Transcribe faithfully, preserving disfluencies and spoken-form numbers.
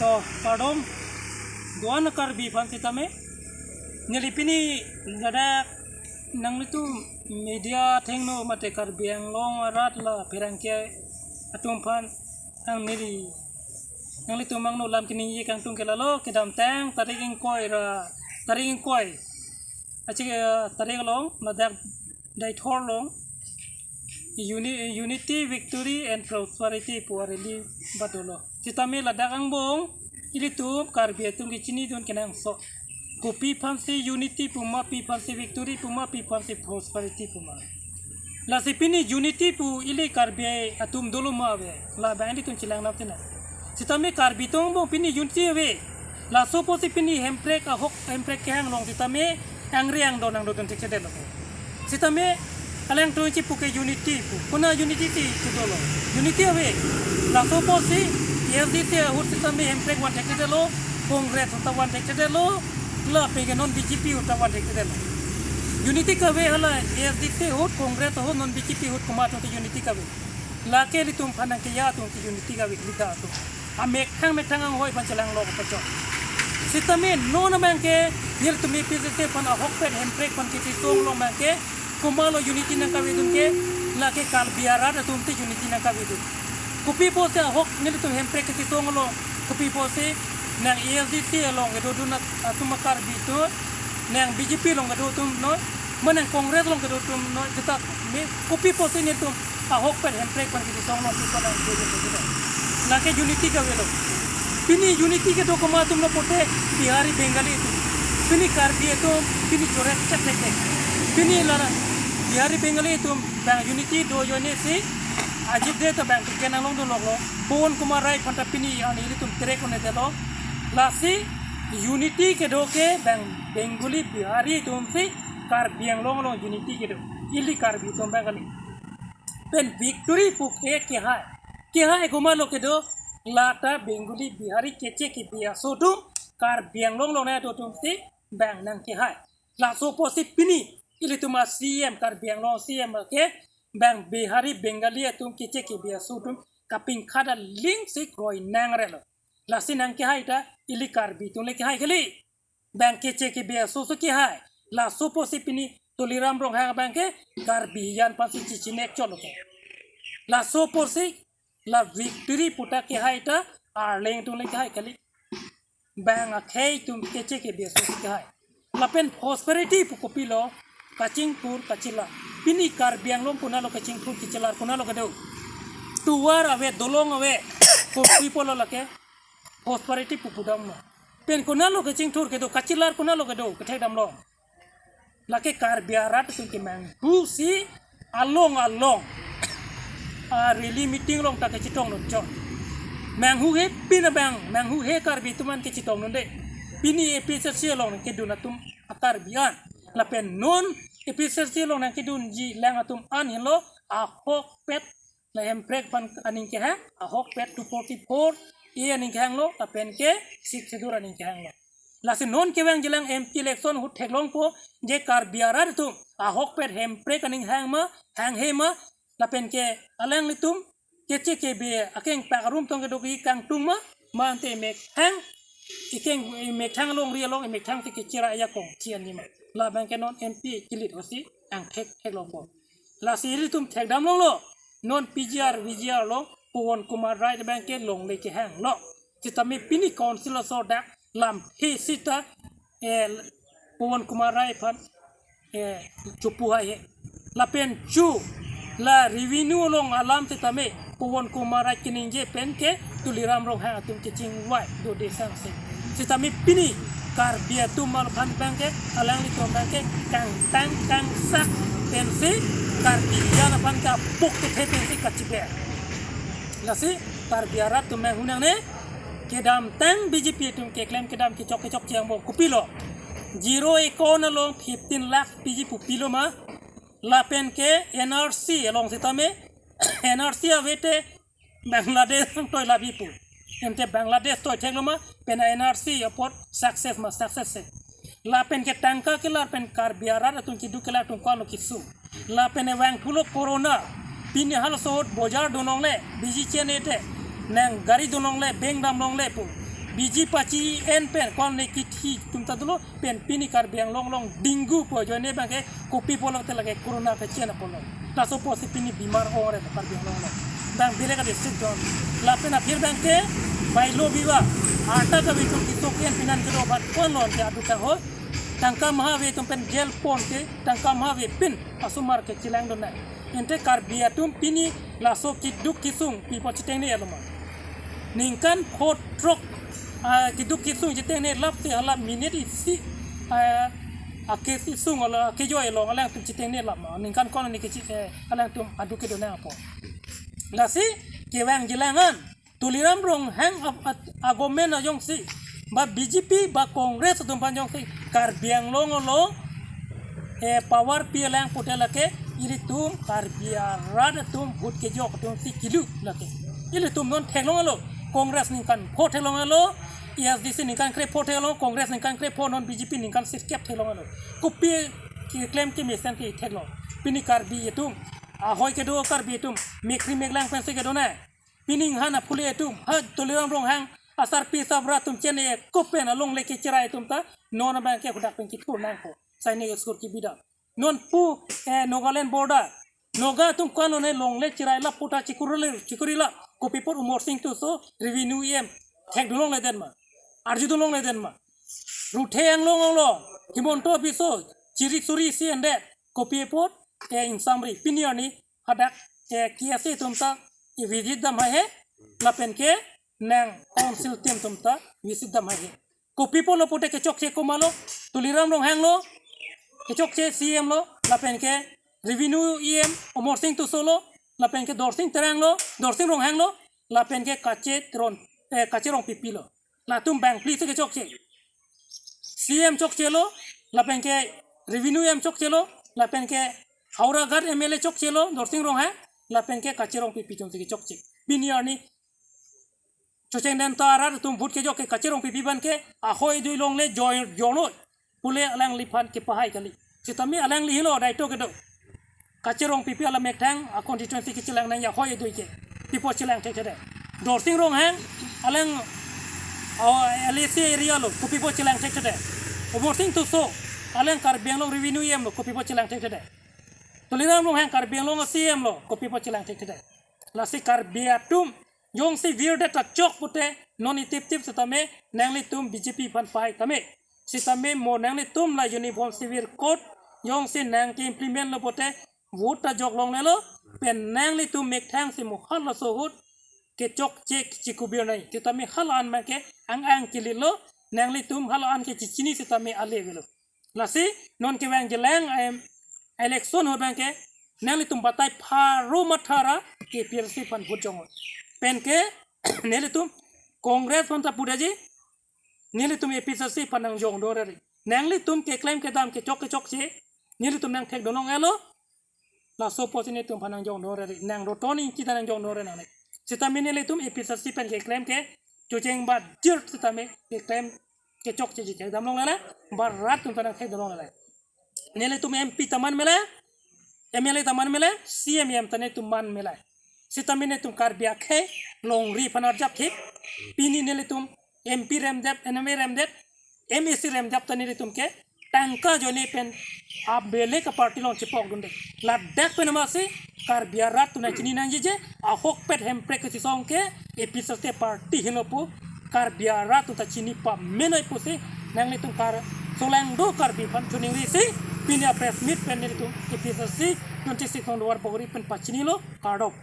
To, kardom, do-an Karbi aphan sitame. Neli pini ladak nanglitum media athengno mate Karbi Anglong arat la pherangke atum aphan ang neli nanglitum angno lam keningje kangtung ke lalo, kedamtang tarik ingkoi ra, tarik ingkoi, achik, eh, tarik along ladak Deithor along Uni-, Unity, Victory and Prosperity pu a-rally bat dolo. Sitame ladak angbong ilitum Karbi atum kechinidun kenangsot. Kopi aphansi Unity puma, pi aphansi Victory puma, pi aphansi Prosperity puma. Lasi pini Unity pu ili Karbi atum dolo ma ave, labang ilitum chelang nap tina. Sitame Karbi atum angbong pini Unity ave. Laso apotsi pini Hemprek ahok, Hemprek kehang along sitame angre angdon nangdodun thekthedetlo. Sitame alangtum chipu ke Unity pu. Konat Unity si chedolo? Unity ave. Laso apotsi A S D C ahut sitame Hemprek van thekthedetlo, Congress ahut ta van thekthedetlo, lapen ke non B J P ahut ta van thekthedetlo. Unity kave hala A S D C ahut, Congress ahut, non B J P ahut komat ahutsi Unity kave? Lake ilitum aphan nangkeja atum ke Unity kave, leader atum. Amethang methang anghoi aphan chelang lo kapachok. Sitame non abang ke nelitum A P H L C aphan ahokpet Hemprek aphan kechisong along abang ke komatlo Unity nangkavedun ke? Lake Karbi arat atum te Unity nangkavedun. Kopi apotsi ahok nelitum Hemprek kechisong along, kopi apotsi nang A S D C along kedodun atum a-Karbi atum, nang B J P along kedo atum noi, ma nang Congress along kedo atum noi, sitame kopi apotsi nelitum ahokpet Hemprek aphan kechisong along pi aphan nangkeja kedo? Lake Unity kavelo. Pini Unity kedo komat atumlo pulote Bihari Bengali atum. Pini Karbi atum pini choret chek leke. Pini la Bihari Bengali atum bang Unity do ajoinesi Ajit Dey ta bang keken nanglong dun loklo. Pawan Kumar Rai aphan ta pini an ilitum terek un-edetlo. Lasi Unity kedo ke bang Bengali Bihari atumsi Karbi Anglong along Unity kedo. Ili Karbi atum bang kali. Pen Victory pu ke kehai. Kehai komatlo kedo? Lata Bengali Bihari keche kebe aso atum Karbi Anglong along nangdo atumsi bang nangkehai. Laso apotsi pini ilitum a-C M, Karbi Anglong C M ke bang Bihari Bengali atum keche kebe aso atum kapingkhat aling si kroi nangrelo. Lasi nangkehai ta ili Karbi atum le kehai kali. Bang keche kebe aso aso kehai. Laso apotsi pini Tuliram Ronghang abang ke Karbi hijan aphansi chichinek chotlo ke. Laso apotsi la Victory pu ta kehai ta Arleng atum le kehai kali. Bang akhei atum keche kebe aso aso kehai. Lapen Prosperity pu kopilo? Kachingthur kachelar. Pini Karbi Anglong konatlo kachingthur kachelar, konatlo kedo? Tovar ave, dolong ave, kopi pulo lake? Prosperity pu pudamlo. Pen konatlo kachingthur kedo, kachelar konatlo kedo, kethekdamlo? Lake Karbi arat atum kemanghu si along along a-rally meeting along ta kechetongdun chot. Manghuhe pin abang, manghuhe Karbi atum an kechetongdunde. Pini A P H L C along kedun atum a-Karbi an. Lapen non A P H L C along nangkedunji lang atum an henlo ahokpet la Hemprek aphan aning kehang, ahokpet two forty-four A aning kehanglo, lapen ke Sixth Schedule aning kehanglo. Lasi non kevangjilang M P election ahut theklongpo je Karbi arat atum ahokpet Hemprek aning hang ma, hanghe ma, lapen ke alanglitum keche kebe akengpak arum tong kedo ke kangtung ma, ma ante emethang, ikeng emethang alongri along emethang si kechira ajakong chian ni ma. Labang ke non M P kilit hosi angthek theklongpo. Lasi ilitum thekdam longlo. Non P G R, V G R along Pawan Kumar Rai abang ke longle kehanglo. Sitame pini council asor dak lam he sita, eh, Pawan Kumar Rai aphan, eh, chopu haihe. Lapen chu la revenue along alam sitame Pawan Kumar Rai keningje pen ke Tuliram Ronghang atum kechingvai dode sangse. Sitame pini Karbi atum aphan abang ke, alanglitum abang ke kangtang kangsak pensi Karbi hijan aphan ke apok kethe pensi kachiber. Lasi Karbi arat atum manghu nangne, kedamtang B J P atum keklem kedam kechok kechokche angbong kopilo? Zero account along fifteen lakh P G pu pilo ma? Lapen ke N R C along sitame, N R C ave te Bangladesh nangtoi labi pu. Ante Bangladesh toi theklo ma, pen N R C apot success ma, success se. Lapen ke tangka kelar pen Karbi arat atum keduk kelar atum ko-anlo kesung. Lapen vangthulo corona. Pini halaso ahut bojar dun longle, biji chene te, nang gari dun longle, beng dam longle pu. Biji pachi en pen kol ne kithi atum ta dolo pen pini Karbi Anglong along dengue pu ajoine abangke kopi pulo te lake corona ke chena pulo. Laso pusi pini bimar ong re Karbi Anglong along. Dang bile ka district don. Lapen aphi abangke bailo biwa. Arta kave atum kisok en pinan kedo bat kol lo ke adu ta ho. Tangka maha ave atum pen jail pon ke tangka maha ave pin asomar ke chelang dun nang. Ante Karbi atum pini laso keduk kesung pipo chitengne aloma. Ningkan pho throk, ah, keduk kesung chitengne lap te hala minute isi, ah, akesung ala kejoi along alangtum chitengne lap ma. Ningkan kon ni kechi, eh, alangtum adu kedo nang apo. Lasi kevang jilangan Tuliram Ronghang ap-, at-, agomen ajongsi, ba B J P, ba Congress atum aphan jongsi, Karbi Anglong along, eh, power pi alang pute lake, ilitum Karbi arat atum vote kejok atum si kilu lake. Ilitum non theklonglo, Congress ningkan pho theklonglo, A S D C ningkan krepho theklong, Congress ningkan krepho, non B J P ningkan sirkep theklonglo. Kopi keklem kemesen ke theklong. Pini Karbi atum, ahoi kedo Karbi atum, mekri meklang pensi kedo nang. Pini ninghan aphule atum, ha Tuliram Ronghang, asarpi asarbura atum chene kopen alongle kechirai atum ta, non abangke hadak pen kithur nangpo. Sainik school kebida. Non pu, eh, Nagaland border. Naga atum kwan lone longle chirai la puta chikurule, chikurila. Kopi apot Amarsing Tisso, revenue E M. Thek dulong leden ma. Arju dulong leden ma. Ruthe anglong onglo. Himanta Biswa, chiri suri si endet. Kopi apot, eh, ingsamri. Pini arni, hadak, eh, K S A atum ta, i visit dam haihe, lapen ke nang council team atum ta, visit dam haihe. Kopi pulo pute kechokche komatlo, Tuliram Ronghang lo, kechokche C M lo, lapen ke revenue E M, Amarsing Tisso lo, lapen ke Dorsing Terang lo, Dorsing Ronghang lo, lapen ke Kache Teron, eh, Kache Rongpipi lo. Latum bangphli si kechokche. C M chokche lo, lapen ke revenue E M chokche lo, lapen ke Howraghat M L A chokche lo, Dorsing Ronghang, lapen ke Kache Rongpipi atum si kechokche. Pini arni chocheng den ta arat atum vote kejok ke Kache Rongpipi abangke ahoi dui longle joi jonoi. Pule alangliphan kepahai kali. Sitame alangli helo daito kedo. Kache Rongpipi alam methang a constituency kechelang nangji ahoi dui ke. Pipo chelang thekthedetde. Dorsing Ronghang alang, oh, L A C area lo, kopipo chelang thekthedetde. Amarsing Tisso alang Karbi Anglong revenue E M lo, kopipo chelang thekthedetde. Tuliram Ronghang Karbi Anglong C M lo, kopipo chelang thekthedetde. Lasi Karbi atum jongsi virdet ta chok pute non itip tip sitame nanglitum B J P aphan pahai tame. Sitame mo nanglitum la Uniform Civil Code jongsi nang ke-implement lo pute vote ta jok longlelo, pen nanglitum methang si mo halaso ahut kechokche chikubir nai. Sitame hala an abangke ang-ang kelilo, nanglitum hala an ke chichini sitame ale avelo. Lasi non kevang jilang, em, election ahut abangke nanglitum batai pharo mathara ke A P H L C aphan vote jong. Pen ke nelitum Congress aphan ta pudetji, nelitum A P H L C aphan nangjong dore ri. Nanglitum keklem kedam kechok kechokche, nelitum nangthek dun longlelo, laso pusi nelitum aphan nangjong dore ri. Nang Roton Ingti ta nangjong dore nangne. Sitame nelitum A P H L C pen keklem ke chocheng ba jir sitame keklem kechokche chethek dam longlelo, ba rat atum ta nangthek dun longlelo. Nelitum M P ta man mela, M L A ta man mela, C M E M ta nelitum man mela. Sitame nelitum Karbi akhei longri aphan arjap thip. Pini nelitum M P remdet, M L A remdet, M A C remdet ta nelitum ke tangka ajoine pen abele ka party along chepok dunde. Ladak pen amatsi Karbi arat atum nangchini nangji je, ahokpet Hemprek kachisong ke A P H L C party henlo pu Karbi arat atum ta chini pamenoi pusi nanglitum kar solang do Karbi aphan choningrisi pini a press meet pen nelitum A P H L C twenty-six nong Duarbagori pen pachinilo, kardom.